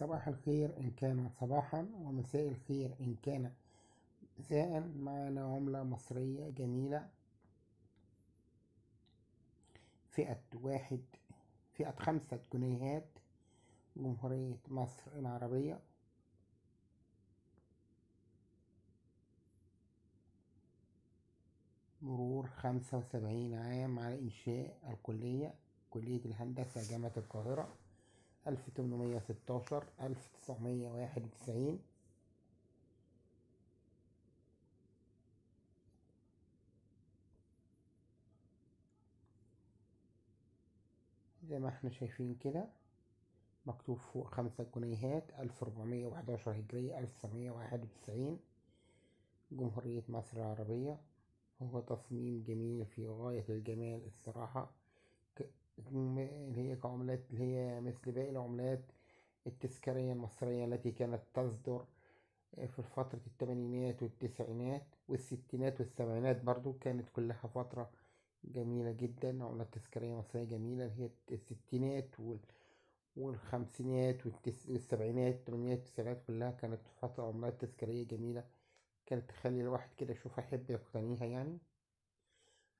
صباح الخير إن كان صباحا، ومساء الخير إن كان مساء. معنا عملة مصرية جميلة، فئة واحد، فئة 5 جنيهات، جمهورية مصر العربية. مرور 75 عام على إنشاء الكلية، كلية الهندسة جامعة القاهرة، 1816 1991. زي ما احنا شايفين كده مكتوب فوق 5 جنيهات، 1411 هجرية، 1991، جمهورية مصر العربية. هو تصميم جميل في غاية الجمال الصراحة، اللي هي كعملات، اللي هي مثل باقي العملات التذكارية المصرية التي كانت تصدر في فترة الثمانينات والتسعينات والستينات والسبعينات، برضو كانت كلها فترة جميلة جدا. عملات تذكارية مصرية جميلة اللي هي الستينات والخمسينات والسبعينات والثمانينات والتسعينات، كلها كانت فترة عملات تذكارية جميلة، كانت تخلي الواحد كده يشوفها يحب يقتنيها.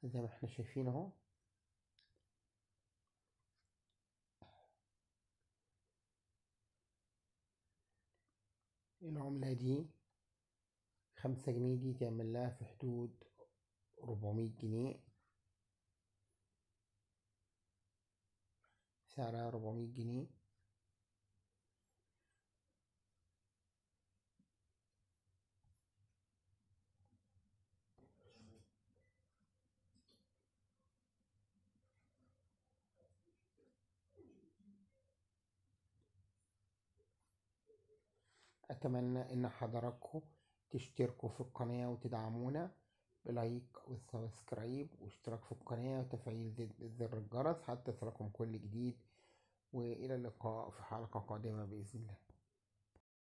زي ما احنا شايفين اهو. العملة دي 5 جنيه دي تعمل لها في حدود 400 جنيه، سعرها 400 جنيه. أتمنى إن حضراتكم تشتركوا في القناة وتدعمونا ب like وال subscribe واشتراك في القناة وتفعيل زر الجرس حتى يصلكم كل جديد. وإلى اللقاء في حلقة قادمة بإذن الله.